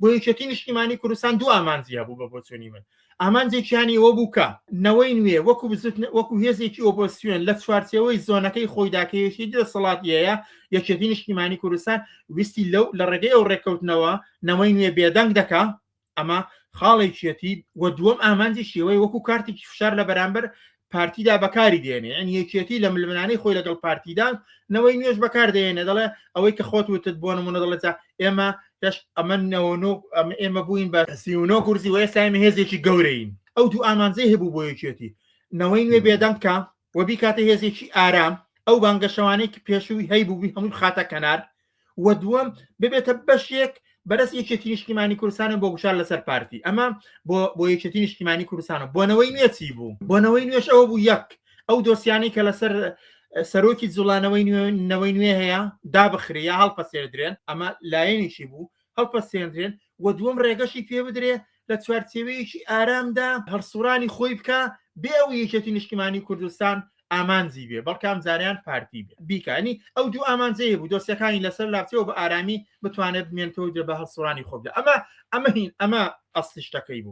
بۆ یەکێتی نیشتیمانی کوردستان دوو ئامانجی هەبوو بە بۆچوونی من ئامانجێکیانی ئەوە بوو کە نەوەی نوێ وەکو بزوت وەکو هێزێکی ئۆپۆزسیۆن لە چوارچێوەی زۆنەکەی خۆیدا کە یەکێتی دەسەڵاتی هەیە یەکێتی نیشتیمانی کوردستان ویستی لەو لە ڕێگەی ئەو ڕێککەوتنەوە نەوەی نوێ بێدەنگ دەکا ئەمە خاڵێکیەتی و دووەم ئامانجی شێوەی وەکو کارتێکی فشار لە بەرامبەر پارتیدا بەکاری دێنێ یعنی یەکێتی لە ململانەی خۆی لەگەڵ پارتیدا نەوەی نوێش بەکار دێنێ دەڵێ ئەوەی کە خۆت وتت بۆ نمونە دەڵێت ئێمە دەش ئەمە نەوەنۆ ئەمە ئێمە بووین بە 39 کورسی و ئێستا ئێمە هێزێکی گەورەین ئەو دوو ئامانجەی هەبوو بۆ یەکێتی نەوەی نوێ بێدەنگ کە و بیکاتە هێزێکی ئارام ئەو بانگەشەوانەی کە پێشووی هەیبوو هەمووی بخاتە کەنار و دووەم ببێتە بەشێک بەرەس یەکێتی نیشتیمانی کوردستانە بۆ گوشار لەسەر پارتی ئەمە بۆ بۆ یەکێتی نیشتیمانی کوردستانە بۆنەوەی نوێ چی بوو بۆنەوەی نوێش ئەوە بوو یەک ئەو دۆسیانەی کە لەسەر سەرۆکی جوڵانەوەی نەوەی نوێ هەیە دابخرێ یا هەڵپەسێردرێن ئەمە لایەنێکی بوو هەڵپەسێندرێن و دووەم ڕێگەشی پێ بدرێ لە چوارچێوەیەکی ئارامدا هەڵسوڕانی خۆی بکە بێ ئەو یەکێتی نیشتیمانی کوردستان ئامانجی بێ بەڵکام جاریان پارتی بێ بیکانی ئەو دوو ئامانجەیە بوو دۆسیەکانی لەسەر لاچەوە بە ئارامی بتوانێت بمێنتەوە بە هەڵسوڕانی خۆ بدە ئەمە ئەمە هین ئەمە ئەسلی شتەکەی بوو.